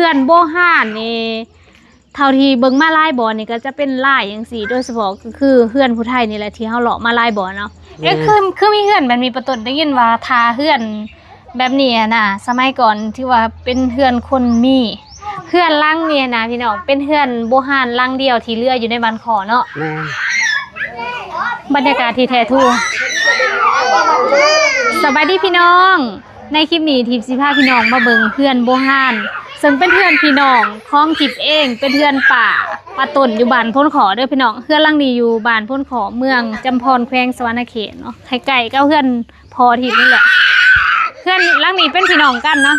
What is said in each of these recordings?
ເຮືອນໂບຮານນີ້ ເທົ່າທີ່ເບິ່ງມາຫຼາຍບ່ອນນີ້ກໍຈະເປັນລາຍຈັ່ງຊີ້ ໂດຍສະເພາະກໍຄືເຮືອນຜູ້ໄທນີ້ແຫຼະ ທີ່ເຮົາເລາະມາຫຼາຍບ່ອນເນາະ. ແມ່ນ. ເອະ ຄື ຄືມີເຮືອນແບບນີ້ ປາຕົ້ນ ໄດ້ຍິນວ່າຖ້າເຮືອນແບບນີ້ຫັ້ນນະ ສະໄໝກ່ອນຖືວ່າເປັນເຮືອນຄົນມີ. ເຮືອນຫຼັງນີ້ຫັ້ນນະ ພີ່ນ້ອງ ເປັນເຮືອນໂບຮານຫຼັງດຽວທີ່ເຫຼືອຢູ່ໃນບ້ານຄໍ້ເນາະ. ແມ່ນ. ບັນຍາກາດທີ່ແທ້ທູ. ສະບາຍດີພີ່ນ້ອງ. ໃນຄລິບນີ້ທິບຊິພາພີ່ນ້ອງມາເບິ່ງເຮືອນໂບຮານ ເຊິ່ງເປັນເຮືອນພີ່ນ້ອງຂອງທິບເອງ ເປັນເຮືອນປ້າ ປ້າຕົ້ນ ຢູ່ບ້ານໂພນຄໍ້ເດີພີ່ນ້ອງ. ເຮືອນຫຼັງນີ້ຢູ່ບ້ານໂພນຄໍ້ ເມືອງຈຳພອນ ແຂວງສະຫວັນນະເຂດເນາະ ໃກ້ໆກັບເຮືອນພໍ່ທິບນີ້ແຫຼະ. ເຮືອນຫຼັງນີ້ເປັນພີ່ນ້ອງກັນເນາະ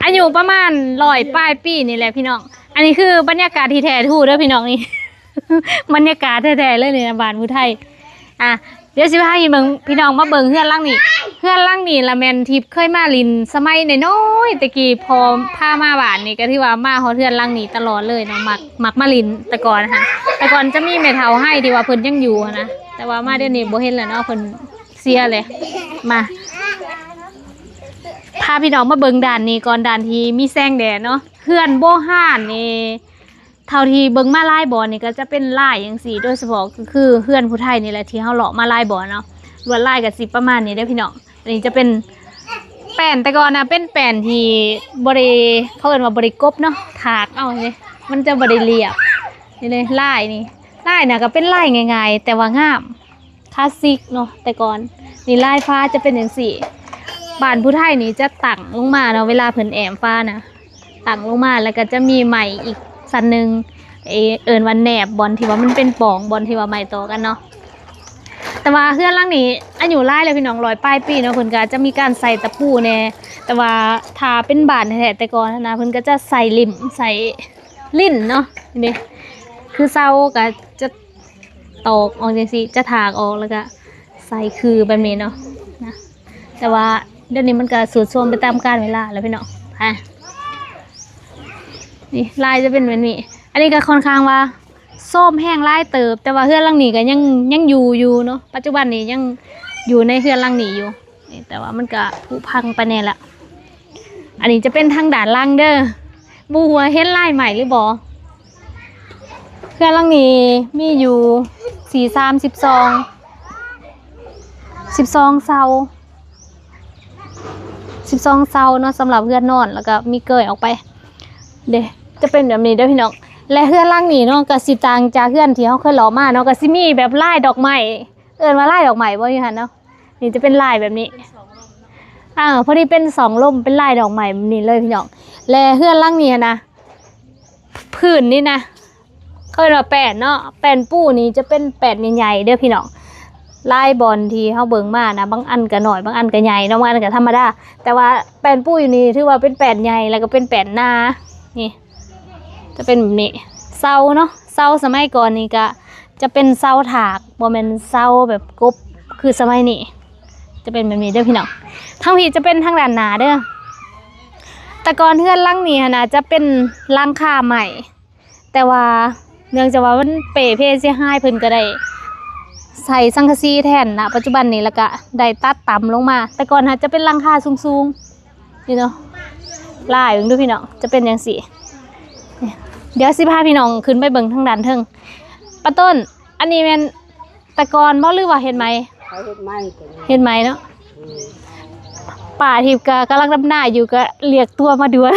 ອາຍຸປະມານຮ້ອຍປາຍປີນີ້ແຫຼະພີ່ນ້ອງ. ອັນນີ້ຄືບັນຍາກາດທີ່ແທ້ທູເດີພີ່ນ້ອງນີ້. ບັນຍາກາດແທ້ໆເລີຍນີ້ນະ ບ້ານຜູ້ໄທ. ອ່ະ ດຽວຊິພາພີ່ເບິ່ງ ພີ່ນ້ອງມາເບິ່ງເຮືອນຫຼັງນີ້. ເຮືອນຫຼັງນີ້ລະແມ່ນທິບເຄີຍມາຫຼິ້ນສະໄໝນ້ອຍໆແຕ່ກີ້ ພໍ່ພາມາບ້ານນີ້ ກໍຖືວ່າມາຮອດເຮືອນຫຼັງນີ້ຕະຫຼອດເລີຍເນາະ. ມັກ ມັກມາຫຼິ້ນແຕ່ກ່ອນຫັ້ນ. ແຕ່ກ່ອນຈະມີແມ່ເຖົ້າໄຮທີ່ວ່າເພິ່ນຍັງຢູ່ຫັ້ນນະ ແຕ່ວ່າມາດຽວນີ້ບໍ່ເຫັນແລ້ວເນາະ ເພິ່ນເສຍແລ້ວ. ມາ ພາພີ່ນ້ອງມາເບິ່ງດ້ານນີ້ກ່ອນ ດ້ານທີ່ມີແສງແດດເນາະ. ເຮືອນໂບຮານນີ້ ເທົ່າທີ່ເບິ່ງມາຫຼາຍບ່ອນນີ້ກໍຈະເປັນລາຍຈັ່ງຊີ້ ໂດຍສະເພາະກໍຄືເຮືອນຜູ້ໄທນີ້ແຫຼະ ທີ່ເຮົາເລາະມາຫຼາຍບ່ອນເນາະ. ລວດລາຍກໍຊິປະມານນີ້ເດີພີ່ນ້ອງ. ອັນນີ້ຈະເປັນແປ້ນ ແຕ່ກ່ອນນະເປັນແປ້ນທີ່ບໍ່ໄດ້ ເຂົາເອີ້ນວ່າບໍ່ໄດ້ກົບເນາະ ຖາກເອົາເດ້ ມັນຈະບໍ່ໄດ້ລຽບ. ນີ້ເດ້ ລາຍນີ້ ລາຍນະກໍເປັນລາຍງ່າຍໆ ແຕ່ວ່າງາມ ຄລາສສິກເນາະ ແຕ່ກ່ອນ. ນີ້ລາຍຝາຈະເປັນຈັ່ງຊີ້. ບ້ານຜູ້ໄທນີ້ຈະຕັ້ງລົງມາເນາະ ເວລາເພິ່ນແອ້ມຝານະ ຕັ້ງລົງມາ ແລ້ວກໍຈະມີໄມ້ອີກຊັ້ນໜຶ່ງ ເອີ ເອີ້ນວ່າແໜບ ບ່ອນທີ່ວ່າມັນເປັນປ່ອງ ບ່ອນທີ່ວ່າໄມ້ຕໍ່ກັນເນາະ. ແຕ່ວ່າເຮືອນຫຼັງນີ້ອາຍຸຫຼາຍແລ້ວພີ່ນ້ອງ ຮ້ອຍປາຍປີເນາະ. ເພິ່ນກໍອາດຈະມີການໃສ່ຕະປູແດ່ ແຕ່ວ່າຖ້າເປັນບ້ານແທ້ໆແຕ່ກ່ອນຫັ້ນນະ ເພິ່ນກໍຈະໃສ່ລິ້ມ ໃສ່ລິ້ນເນາະ. ນີ້ ຄືເສົາກໍຈະ ຕອກອອກຈັ່ງຊີ້ ຈະຖາກອອກ ແລ້ວກະໃສ່ຄືແບບນີ້ເນາະ ນະ. ແຕ່ວ່າດຽວນີ້ມັນກະຊຸດໂຊມໄປຕາມການເວລາແລ້ວພີ່ນ້ອງ. ອ່ະ ນີ້ລາຍຈະເປັນແບບນີ້. ອັນນີ້ກະຄ່ອນຂ້າງວ່າໂຊມແຮງຫຼາຍເຕີບ ແຕ່ວ່າເຮືອນຫຼັງນີ້ກະຍັງ ຍັງຢູ່ຢູ່ເນາະ. ປັດຈຸບັນນີ້ຍັງຢູ່ໃນເຮືອນຫຼັງນີ້ຢູ່. ນີ້ ແຕ່ວ່າມັນກະຜຸພັງໄປແດ່ລະ. ອັນນີ້ຈະເປັນທາງດ້ານຫຼັງເດີ. ບໍ່ຮູ້ວ່າເຫັນລາຍໄມ້ຫຼືບໍ່? ເຮືອນຫຼັງນີ້ມີຢູ່ສີ່ ສາມ ສິບສອງ ສິບສອງເສົາ ສິບສອງເສົາເນາະ ສຳລັບເຮືອນນອນ ແລ້ວກະມີເກີຍອອກໄປເດ້. ຈະເປັນແບບນີ້ເດີພີ່ນ້ອງ. ແລະເຮືອນຫຼັງນີ້ເນາະ ກະຊິຕ່າງຈາກເຮືອນທີ່ເຮົາເຄີຍເລາະມາເນາະ ກະຊິມີແບບລາຍດອກໄມ້ ເອີ້ນວ່າລາຍດອກໄມ້ບໍ່ ຢູ່ຫັ້ນເນາະ. ນີ້ຈະເປັນລາຍແບບນີ້ ອ່າ ພໍດີເປັນສອງລົມ ເປັນລາຍດອກໄມ້ແບບນີ້ເລີຍພີ່ນ້ອງ. ແລະເຮືອນຫຼັງນີ້ນະ ພື້ນນີ້ນະ ເອີ້ນວ່າແປ້ນເນາະ ແປ້ນປູນີ້ຈະເປັນແປ້ນໃຫຍ່ໆເດີພີ່ນ້ອງ. ຫຼາຍບ່ອນທີ່ເຮົາເບິ່ງມານະ ບາງອັນກະນ້ອຍ ບາງອັນກະໃຫຍ່ເນາະ ບາງອັນກະທຳມະດາ ແຕ່ວ່າແປ້ນປູຢູ່ນີ້ຖືວ່າເປັນແປ້ນໃຫຍ່ ແລ້ວກະເປັນແປ້ນໜາ ນີ້ ຈະເປັນແບບນີ້. ເສົາເນາະ ເສົາສະໄໝກ່ອນນີ້ກະຈະເປັນເສົາຖາກ ບໍ່ແມ່ນເສົາແບບກົບຄືສະໄໝນີ້. ຈະເປັນແບບນີ້ເດີພີ່ນ້ອງ. ທາງພີ້ຈະເປັນທາງດ້ານໜ້າເດີ. ແຕ່ກ່ອນເຮືອນຫຼັງນີ້ຫັ້ນນະຈະເປັນຫຼັງຄາໄມ້ ແຕ່ວ່າເນື່ອງຈາກວ່າມັນເປ່ເພເສຍຫາຍ ເພິ່ນກະໄດ້ໃສ່ສັງກະສີແທນນະ ປັດຈຸບັນນີ້ ແລ້ວກະໄດ້ຕັດຕ່ຳລົງມາ. ແຕ່ກ່ອນຫັ້ນຈະເປັນຫຼັງຄາສູງໆ ນີ້ເນາະ ລາຍເບິ່ງດູພີ່ນ້ອງ ຈະເປັນຈັ່ງຊີ້. ດຽວຊິພາພີ່ນ້ອງຂຶ້ນໄປເບິ່ງທາງດ້ານເທິງ. ປ້າຕົ້ນ ອັນນີ້ແມ່ນແຕ່ກ່ອນບໍ່ ຫຼືວ່າເຮັດໃໝ່? ເຂົາເຮັດໃໝ່ຕົວນີ້ ເຮັດໃໝ່ເນາະ. ອືມ ປ້າທິບກະກຳລັງດຳນາຢູ່ ກະລຽກຕົວມາດ່ວນ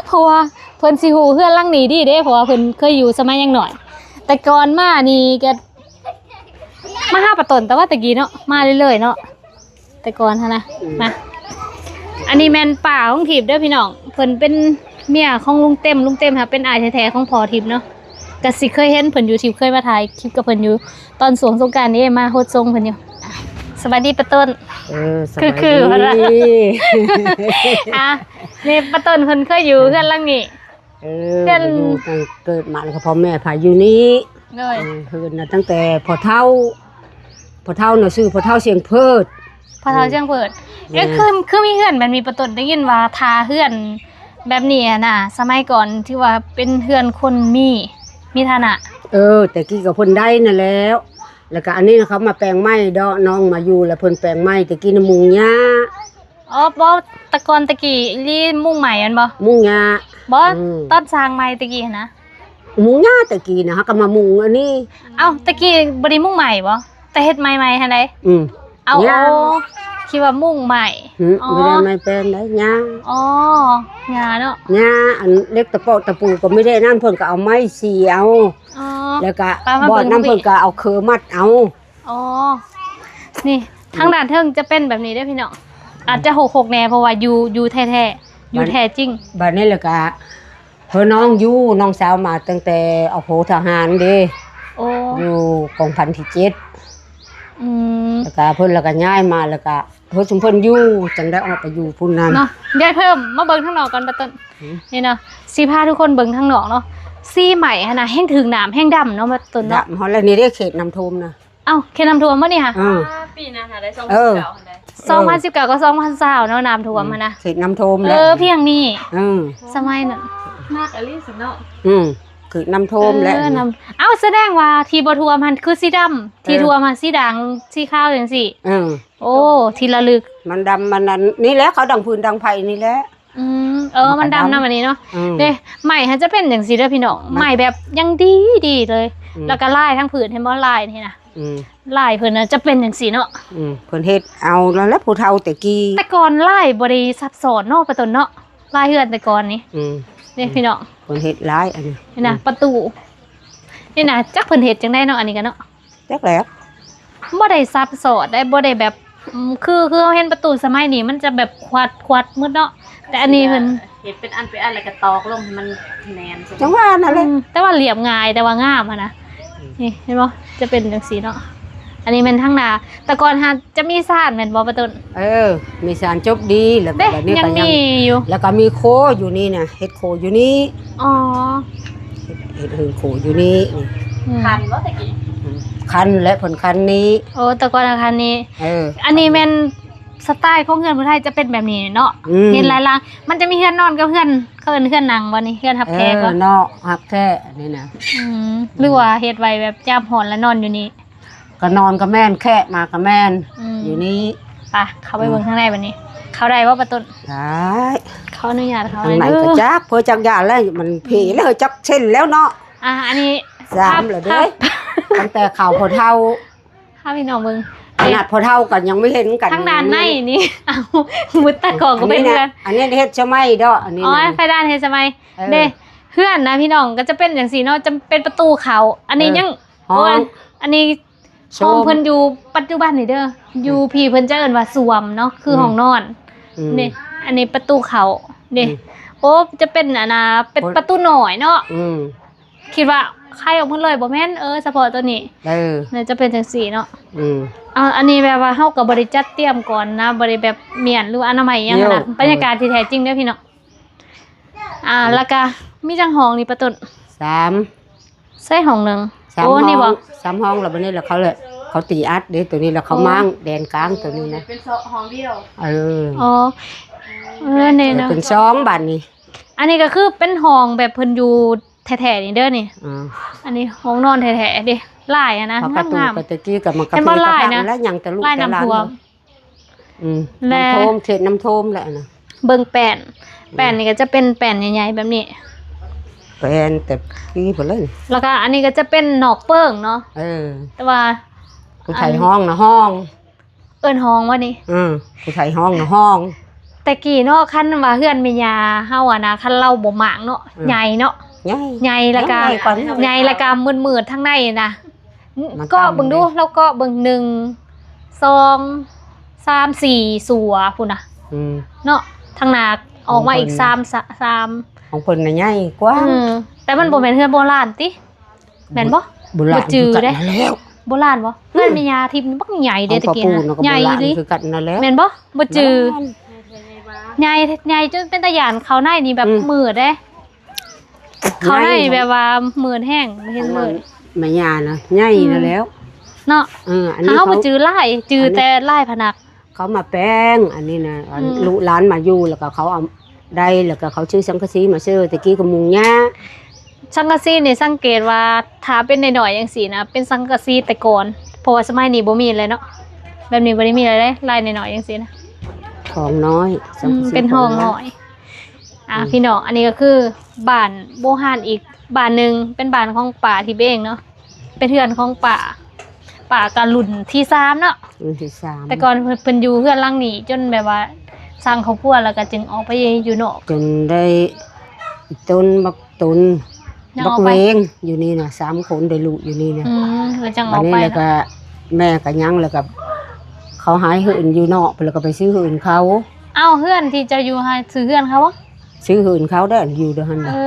ເພາະວ່າເພິ່ນຊິຮູ້ເຮືອນຫຼັງນີ້ດີເດ້ ເພາະວ່າເພິ່ນເຄີຍຢູ່ສະໄໝຍັງນ້ອຍ. ແຕ່ກ່ອນມານີ້ກະມາຫາປ້າຕົ້ນ ແຕ່ວ່າແຕ່ກີ້ເນາະ ມາເລື້ອຍໆເນາະ ແຕ່ກ່ອນຫັ້ນນະ. ອືມ ມາ ອັນນີ້ແມ່ນປ້າຂອງທິບເດີພີ່ນ້ອງ ເພິ່ນເປັນເມຍຂອງລຸງເຕັມ ລຸງເຕັມຫັ້ນເປັນອ້າຍແທ້ໆຂອງພໍ່ທິບເນາະ. ກະຊິເຄີຍເຫັນເພິ່ນຢູ່ ທິບເຄີຍມາຖ່າຍຄລິບກັບເພິ່ນຢູ່ ຕອນຊ່ວງສົງການນີ້ ມາຫົດສົງເພິ່ນຢູ່. ສະບາຍດີປ້າຕົ້ນ. ເອີ ສະບາຍດີ ຄືໆ ເພິ່ນວ່າ ອ່ະ ນີ້ປ້າຕົ້ນເພິ່ນເຄີຍຢູ່ເຮືອນຫຼັງນີ້. ເອີ ເຮືອນ ຢູ່ຕັ້ງເກີດມາແລ້ວກໍພໍ່ແມ່ພາຢູ່ນີ້. ໂດຍ ເອີ ເຮືອນນະຕັ້ງແຕ່ພໍ່ເຖົ້າ ພໍ່ເຖົ້ານະຊື່ພໍ່ເຖົ້າຊຽງເພີດ. ພໍ່ເຖົ້າຊຽງເພີດ. ແມ່ນ. ເອະ ຄື ຄືມີເຮືອນແບບນີ້ ປ້າຕົ້ນ ໄດ້ຍິນວ່າຖ້າເຮືອນແບບນີ້ຫັ້ນນະ ສະໄໝກ່ອນຖືວ່າເປັນເຮືອນຄົນມີ ມີຖານະ. ເອີ ແຕ່ກີ້ກໍເພິ່ນໄດ້ນັ້ນແລ້ວ ແລ້ວກໍອັນນີ້ນະ ເຂົາມາແປງໃໝ່ເດາະ ນ້ອງມາຢູ່ແລ້ວເພິ່ນແປງໃໝ່. ແຕ່ກີ້ນະມຸງຫຍ້າ ອໍ ບໍ່ ແຕ່ກ່ອນແຕ່ກີ້ລີມຸງໄໝແມ່ນບໍ່? ມຸງຫຍ້າ ບໍ່ ອືມ ຕອນສ້າງໃໝ່ແຕ່ກີ້ຫັ້ນນະ ມຸງຫຍ້າແຕ່ກີ້ນະ ຫາກະມາມຸງອັນນີ້. ເອົ້າ ແຕ່ກີ້ບໍ່ໄດ້ມຸງໄໝບໍ່? ແຕ່ເຮັດໃໝ່ໆຫັ້ນໃດ? ອືມ ເອົ້າ ຫຍ້າ ໂອ້ ຄິດວ່າມຸງໄໝ. ອືມ ອໍ ບໍ່ໄດ້ໄໝແປນໃດ ຫຍ້າ. ອໍ ຫຍ້າເນາະ ຫຍ້າ. ອັນເຫຼັກຕະປອກຕະປູກໍມີແຕ່ນັ້ນ ເພິ່ນກໍເອົາໄມ້ສີເອົາ. ອໍ ແລ້ວກະບອດນຳເພິ່ນກໍເອົາເຄີມັດເອົາ. ອໍ ນີ້ ທາງດ້ານເທິງຈະເປັນແບບນີ້ເດີພີ່ນ້ອງ ອາດຈະຮົກໆແດ່ ເພາະວ່າຢູ່ ຢູ່ແທ້ໆ ຢູ່ແທ້ຈິງ. ບາດນີ້ແລ້ວກະ ເພິ່ນນ້ອງຢູ່ ນ້ອງສາວມາຕັ້ງແຕ່ອອກໂຮທະຫານເດ້. ໂອ້ ຢູ່ກອງພັນທີເຈັດ. ອືມ ແລ້ວກະເພິ່ນ ແລ້ວກະຍ້າຍມາ ແລ້ວກະເພິ່ນ ຊຸມເພິ່ນຢູ່ ຈັ່ງໄດ້ອອກໄປຢູ່ພຸ້ນນຳເນາະ. ຍາຍເພີ່ມມາເບິ່ງທາງນອກກ່ອນ ປາຕົ້ນ. ອືມ ນີ້ເນາະ ຊິພາທຸກຄົນເບິ່ງທາງນອກເນາະ. ສີໄໝຫັ້ນນະ ແຮ່ງຖືກນ້ຳແຮ່ງດຳເນາະ ປາຕົ້ນເນາະ. ດຳຮອດແລ້ວນີ້ເດ້ ເຂດນ້ຳຖ້ວມນະ. ເອົ້າ ເຂດນ້ຳຖ້ວມບໍ່ນີ້ຫະ? ເອີ ປີນັ້ນຫາໄດ້ ເອີ ສອງພັນສິບເກົ້າ ສອງພັນສິບເກົ້າກັບສອງພັນຊາວເນາະ ນ້ຳຖ້ວມຫັ້ນນະ. ເອີ ເຂດນ້ຳຖ້ວມແຫຼະ ເອີ ພຽງນີ້. ເອີ ສະໄໝນັ້ນ ໜັກອີ່ຫຼີຊິເນາະ. ອືມ ເຂດນ້ຳຖ້ວມແຫຼະ. ເອີ ນ້ຳ ເອົ້າ ສະແດງວ່າທີ່ບໍ່ຖ້ວມຫັ້ນຄືສີດຳ ທີ່ຖ້ວມຫັ້ນສີດ່າງ ສີຂາວຈັ່ງຊີ້. ເອີ ໂອ້ ທີ່ລະລຶກ ມັນດຳ ມັນນັ້ນນີ້ແຫຼະ ເຂົາດັງຟືນດັງໄຟນີ້ແຫຼະ. ອືມ ເອີ ມັນດຳນຳອັນນີ້ເນາະ. ເດ້ ໄໝຫັ້ນຈະເປັນຈັ່ງຊີ້ເດີພີ່ນ້ອງ ໄໝແບບຍັງດີໆເລີຍ. ອືມ ແລ້ວກໍລາຍທາງພື້ນ ເຫັນບໍ່ ລາຍນີ້ນະ. ອືມ ລາຍເພິ່ນນະຈະເປັນຈັ່ງຊີ້ເນາະ. ອືມ ເພິ່ນເຮັດເອົາແລ້ວແຫຼະ ຜູ້ເຖົ້າແຕ່ກີ້. ແຕ່ກ່ອນລາຍບໍ່ໄດ້ຊັບຊ້ອນເນາະ ປາຕົ້ນເນາະ ລາຍເຮືອນແຕ່ກ່ອນນີ້. ອືມ ເດ້ພີ່ນ້ອງ ເພິ່ນເຮັດລາຍອັນນີ້. ນີ້ນະ ອືມ ປະຕູ ນີ້ນະ ຈັກເພິ່ນເຮັດຈັ່ງໃດເນາະ ອັນນີ້ກະເນາະ. ຈັກແຫຼະ ບໍ່ໄດ້ຊັບຊ້ອນໄດ໋ ບໍ່ໄດ້ແບບ ອືມ ຄື ຄືເຮົາເຫັນປະຕູສະໄໝນີ້ ມັນຈະແບບຂວັດ ຂວັດໝົດເນາະ. ແຕ່ອັນນີ້ເພິ່ນເຮັດເປັນອັນເປັນອັນ ແລ້ວກໍຕອກລົງໃຫ້ມັນແໜ້ນ. ຈັ່ງວ່ານັ້ນແຫຼະ ອືມ ແຕ່ວ່າລຽບງ່າຍ ແຕ່ວ່າງາມຫັ້ນນະ. ອືມ ນີ້ເຫັນບໍ່ ຈະເປັນຈັ່ງຊີ້ເນາະ. ອັນນີ້ແມ່ນທາງໜ້າ ແຕ່ກ່ອນຫາຈະມີຊານແມ່ນບໍ່ ປາຕົ້ນ? ເອີ ມີຊານຈົບດີ ແລ້ວກໍແບບນີ້ກໍຍັງມີຢູ່ ແລ້ວກໍມີໂຄຢູ່ນີ້ນະ ເຮັດໂຄຢູ່ນີ້. ອໍ ເຮັດ ເຮັດເຮືອນໂຄຢູ່ນີ້. ອືມ ຄັນບໍ່ແຕ່ກີ້? ອືມ ຄັນແຫຼະ ເພິ່ນຄັນນີ້. ໂອ້ ແຕ່ກ່ອນນະຄັນນີ້. ເອີ ອັນນີ້ແມ່ນສະໄຕລ໌ຂອງເຮືອນຜູ້ໄທຈະເປັນແບບນີ້ເນາະ. ອືມ ເຫັນຫຼາຍຫຼັງ ມັນຈະມີເຮືອນນອນກັບເຮືອນ ເຂົາເອີ້ນເຮືອນຫຍັງບໍ່ນີ້ ເຮືອນຮັບແຂກ. ເອີ ເນາະ ຮັບແຂກອັນນີ້ນະ. ອືມ ອືມ ຫຼືວ່າເຮັດໄວ້ແບບຍາມຮ້ອນແລ້ວນອນຢູ່ນີ້? ກໍນອນກໍແມ່ນ ແຂກມາກໍແມ່ນ. ອືມ ຢູ່ນີ້. ໄປ ເຂົ້າໄປເບິ່ງ ອືມ ທາງໃນບັດນີ້ ເຂົ້າໄດ້ບໍ່ ປາຕົ້ນ? ໄດ້ ຂໍອະນຸຍາດເຂົ້າ. ທາງໃນກໍຈັກ ເພິ່ນຈັກຍານແລ້ວ ມັນເພແລ້ວ ຈັກເຊັ່ນແລ້ວເນາະ. ອ່າ ອັນນີ້ສາມແລ້ວເດ້ ຕັ້ງແຕ່ເຂົ້າພໍ່ເຖົ້າ ພາພີ່ນ້ອງເບິ່ງ ຂະໜາດພໍ່ເຖົ້າກໍຍັງບໍ່ເຫັນກັນ. ທາງດ້ານໃນນີ້ ເອົ້າ ມຸດຕາກອງກໍເປັນເຮືອນ. ອັນນີ້ເຮັດສະໄໝເດາະ ອັນນີ້. ອໍ ໄຟດ້ານເຮັດສະໄໝ. ເອີ ເດ້ ເຮືອນນະພີ່ນ້ອງ ກໍຈະເປັນຈັ່ງຊີ້ເນາະ ຈະເປັນປະຕູເຂົ້າ. ອັນນີ້ ເອີ ຍັງ ຫ້ອງ ອັນນີ້ ຫ້ອງເພິ່ນຢູ່ປັດຈຸບັນນີ້ເດີ ຢູ່ ອືມ ພີ້ເພິ່ນຈະເອີ້ນວ່າຊວມເນາະ ຄື ອືມ ຫ້ອງນອນ. ອືມ ນີ້ ອັນນີ້ປະຕູເຂົ້າເດ້. ອືມ ໂອ້ ຈະເປັນອັນນ່າ ເປັນປະຕູນ້ອຍເນາະ. ອືມ ຄິດວ່າໄຂອອກໝົດເລີຍ ບໍ່ແມ່ນ ເອີ ສະເພາະໂຕນີ້. ເອີ ໜ້າຈະເປັນຈັ່ງຊີ້ເນາະ. ອືມ ເອົາ ອັນນີ້ແບບວ່າເຮົາກໍບໍ່ໄດ້ຈັດຕຽມກ່ອນນະ ບໍ່ໄດ້ແບບມ້ຽນ ຫຼືວ່າອະນາໄມຫຍັງຫັ້ນນະ. ໂຍ ບັນຍາກາດທີ່ແທ້ຈິງເດີພີ່ນ້ອງ. ອ່າ ອືມ ແລ້ວກະມີຈັກຫ້ອງນີ້ປະຕົ້ນ? ສາມ. ໃສ່ຫ້ອງໜຶ່ງ. ສາມ ໂອ້ ຫ້ອງ ນີ້ບໍ່? ສາມຫ້ອງ ແລ້ວບັດນີ້ລະເຂົາ ເຂົາຕີອັດເດ້ ໂຕນີ້ລະເຂົາ ໂອ້ ມ້າງແດນກາງໂຕນີ້ນະ ເປັນຫ້ອງດຽວ. ເອີ ອໍ ເອີ ນີ້ເນາະ ເປັນສອງບາດນີ້. ອັນນີ້ກໍຄືເປັນຫ້ອງແບບເພິ່ນຢູ່ແທ້ໆນີ້ເດີນີ້. ອືມ ອັນນີ້ຫ້ອງນອນແທ້ໆເດ້ ລາຍຫັ້ນນະ ງາມໆ. ປະຕູກໍແຕ່ກີ້ກໍມັນກໍ ເຫັນບໍ່ ລາຍນະ ແລ້ວຍັງແຕ່ລູກແຕ່ຫຼານ. ອືມ ແລະ ນ້ຳຖ້ວມ ເຂດນ້ຳຖ້ວມແຫຼະນະ. ເບິ່ງແປ້ນ ອືມ ແປ້ນນີ້ກໍຈະເປັນແປ້ນໃຫຍ່ໆແບບນີ້ ແປ້ນແຕ່ກີ້ພຸ້ນເລີຍ. ແລ້ວກໍອັນນີ້ກໍຈະເປັນນອກເປິ້ງເນາະ. ເອີ ແຕ່ວ່າຜູ້ໄທຫ້ອງນະ ຫ້ອງ ເອີ້ນຫ້ອງວ່ານີ້. ເອີ ຜູ້ໄທຫ້ອງນະ ຫ້ອງ. ແຕ່ກີ້ເນາະ ຄັນວ່າເຮືອນແມ່ຍ່າເຮົາຫັ້ນນະ ຄັນລາວບໍ່ມ້າງເນາະ ອືມ ໃຫຍ່ເນາະ ໃຫຍ່ ໃຫຍ່ ແລ້ວກໍ ໃຫຍ່ ໃຫຍ່ ແລ້ວກໍມືດໆທາງໃນນະ. ເກາະເບິ່ງດູ ລາວເກາະເບິ່ງ ໜຶ່ງ ສອງ ສາມ ສີ່ ຊົ່ວພຸ້ນນະ. ອືມ ເນາະ ທາງໜ້າອອກມາອີກ ຂອງເພິ່ນ ສາມ ສາມ ຂອງເພິ່ນນະໃຫຍ່ກວ້າງ. ເອີ ແຕ່ມັນບໍ່ແມ່ນເຮືອນໂບລານຕິ ແມ່ນບໍ່? ໂບລານ ບໍ່ຈື່ເດ້. ໂບລານບໍ່? ອືມ ເຮືອນແມ່ຍ່າທິບນີ້ບັກໃຫຍ່ເດ້ ຂອງພໍ່ປູ່ນະ ຕະກີ້ນະ ກໍໂບລານຄືກັນນັ້ນແຫຼະ. ແມ່ນບໍ່? ບໍ່ຈື່ ໂບລານ ໃຫຍ່ ໃຫຍ່ຈົນເປັນຕາຢ້ານ. ເຂົ້າໃນນີ້ແບບ ອືມ ມືດເດ້. ເຂົ້າໃນແບບວ່າມືດແຮງ ເຫັນມືດ. ແມ່ຍ່ານະໃຫຍ່ນັ້ນແຫຼ້ວ ອືມ ເນາະ. ເອີ ອັນນີ້ເຮົາບໍ່ຈື່ລາຍ ຈື່ແຕ່ລາຍພະນັກ. ເຂົາມາແປງອັນນີ້ນະ ອືມ ລູກຫຼານມາຢູ່ ແລ້ວກໍເຂົາເອົາໄດ້ ແລ້ວກໍເຂົາຊື້ສັງກະສີມາເຊີ. ແຕ່ກີ້ກໍມຸງຫຍ້າ ສັງກະສີນີ້ ສັງເກດວ່າຖ້າເປັນນ້ອຍໆຈັ່ງຊີ້ນະ ເປັນສັງກະສີແຕ່ກ່ອນ ເພາະວ່າສະໄໝນີ້ບໍ່ມີແລ້ວເນາະ. ແບບນີ້ບໍ່ໄດ້ມີແລ້ວເດ້ ລາຍນ້ອຍໆຈັ່ງຊີ້ນະ. ເພ ຫ້ອງນ້ອຍ ອືມ ເປັນຫ້ອງນ້ອຍ. ອ່າ ອືມ ພີ່ນ້ອງ ອັນນີ້ກໍຄືບ້ານບູຮານອີກບ້ານໜຶ່ງ ເປັນບ້ານຂອງປ້າທິບເອງເນາະ ເປັນເຮືອນຂອງປ້າ ປ້າກໍລຸ້ນທີສາມເນາະ ລຸ້ນທີສາມ. ແຕ່ກ່ອນເພິ່ນ ເພິ່ນຢູ່ເຮືອນຫຼັງນີ້ຈົນແບບວ່າສ້າງຄອບຄົວ ແລ້ວກໍຈຶ່ງອອກໄປຢູ່ນອກ ຈົນໄດ້ຕົ້ນບັກ ຕົ້ນບັກເວງຢູ່ນີ້ນະ ສາມຄົນໄດ້ລູກຢູ່ນີ້ນະ. ອືມ ແລ້ວຈັ່ງອອກໄປ ບາດນີ້ແລ້ວກໍແມ່ກໍຍັງ ແລ້ວກໍເຂົາຫາຍເຮືອນຢູ່ນອກ ແລ້ວກໍໄປຊື້ເຮືອນເຂົາ. ເອົ້າ ເຮືອນທີ່ເຈົ້າຢູ່ຫັ້ນ ຊື້ເຮືອນເຂົາບໍ່? ຊື້ເຮືອນເຂົາໄດ້ ຢູ່ດຽວຫັ້ນນະ. ເອີ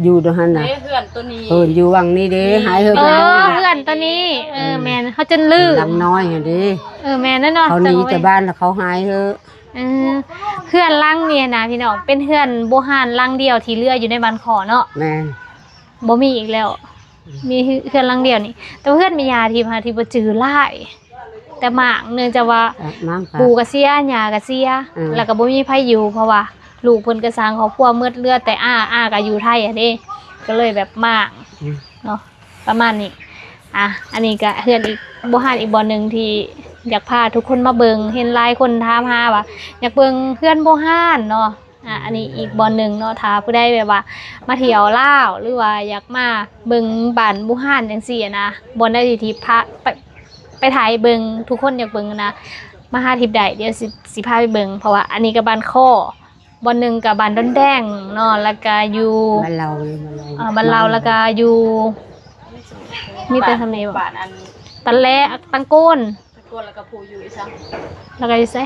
ຢູ່ດຽວຫັ້ນນະ ເຮືອນໂຕນີ້ ເຮືອນຢູ່ວັງນີ້ເດ້ ຫາຍເຮືອນ ເອີ ເຮືອນໂຕນີ້ ເອີ ແມ່ນ ເຮົາຈົນລືມ ຫຼັງນ້ອຍຫັ້ນເດ້. ເອີ ແມ່ນແລ້ວເນາະ ເຂົາໜີຈາກບ້ານແລ້ວເຂົາຫາຍເຮືອນ. ເອີ ເຮືອນຫຼັງນີ້ນະພີ່ນ້ອງ ເປັນເຮືອນບູຮານຫຼັງດຽວທີ່ເຫຼືອຢູ່ໃນບ້ານຄໍ້ເນາະ. ແມ່ນ ບໍ່ມີອີກແລ້ວ ອືມ ມີເຮືອນຫຼັງດຽວນີ້. ແຕ່ວ່າເຮືອນແມ່ຍ່າທິບຫັ້ນ ທິບບໍ່ຈື່ຫຼາຍ ແຕ່ມ້າງ ເນື່ອງຈາກວ່າ ເອີ ມ້າງ ປູ່ກໍເສຍ ຍ່າກໍເສຍ ເອີ ແລ້ວກໍບໍ່ມີໃຜຢູ່ ເພາະວ່າລູກເພິ່ນກໍສ້າງຄອບຄົວໝົດ ເຫຼືອແຕ່ອາ ອາກໍຢູ່ໄທຫັ້ນເດ້ ກໍເລີຍແບບມ້າງ ອືມ ເນາະ ປະມານນີ້. ອ່ະ ອັນນີ້ກໍເຮືອນອີກ ບູຮານອີກບ່ອນໜຶ່ງທີ່ຢາກພາທຸກຄົນມາເບິ່ງ. ເຫັນຫຼາຍຄົນຖາມຫາວ່າຢາກເບິ່ງເຮືອນບູຮານເນາະ. ອ່າ ອັນນີ້ອີກບ່ອນໜຶ່ງເນາະ ຖ້າຜູ້ໃດແບບວ່າມາທ່ຽວລາວ ຫຼືວ່າຢາກມາເບິ່ງບ້ານບູຮານຈັ່ງຊີ້ນະ ບ່ອນໃດທີ່ພາໄປ ໄປຖ່າຍເບິ່ງ ທຸກຄົນຢາກເບິ່ງນະ ມາຫາທິບໄດ້ ດຽວຊິ ຊິພາໄປເບິ່ງ. ເພາະວ່າອັນນີ້ກໍບ້ານຄໍ້ ບ່ອນໜຶ່ງກໍບ້ານດອນແດງເນາະ ແລ້ວກໍຢູ່ ບ້ານເລົາ ບ້ານເລົາ ອ່າ ບ້ານເລົາ ແລ້ວກໍຢູ່ ມີແຕ່ສ່ຳນີ້ບໍ່? ບ້ານອັນ ຕະແລ ຕັງໂກນ ຕະໂກນ ແລ້ວກໍຜູ້ຢູ່ອີ່ສັງ ແລ້ວກໍຢູ່ໃສ?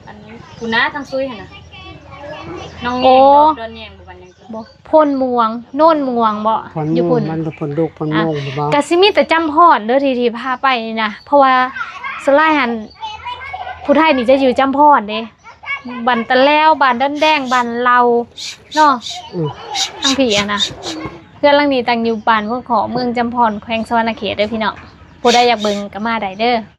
ອັນພຸ້ນນະ ທາງຊຸຍຫັ້ນນະ ໜອງແຍງ ໂອ້ ດອນແຍງ ບໍ່ ບ້ານຫຍັງ ບໍ່ ໂພນມ່ວງ ໂນນມ່ວງບໍ່? ໂພນ ຢູ່ພຸ້ນ ບ້ານໂພນດົກ ໂພນມ່ວງ ອ່ະ ບໍ່? ກະຊິມີແຕ່ຈຳພອນເດີ ທີ່ ທີ່ພາໄປນີ້ນະ ເພາະວ່າສ່ວນຫຼາຍຫັ້ນ ຜູ້ໄທນີ້ຈະຢູ່ຈຳພອນເດ້ ບ້ານຕະແລວ ບ້ານດອນແດງ ບ້ານເລົາເນາະ. ອືມ ທາງພີ້ຫັ້ນນະ ເຮືອນຫຼັງນີ້ຕັ້ງຢູ່ບ້ານໂພນຄໍ້ ເມືອງຈຳພອນ ແຂວງສະຫວັນນະເຂດເດີພີ່ນ້ອງ ຜູ້ໃດຢາກເບິ່ງກໍມາໄດ້ເດີ.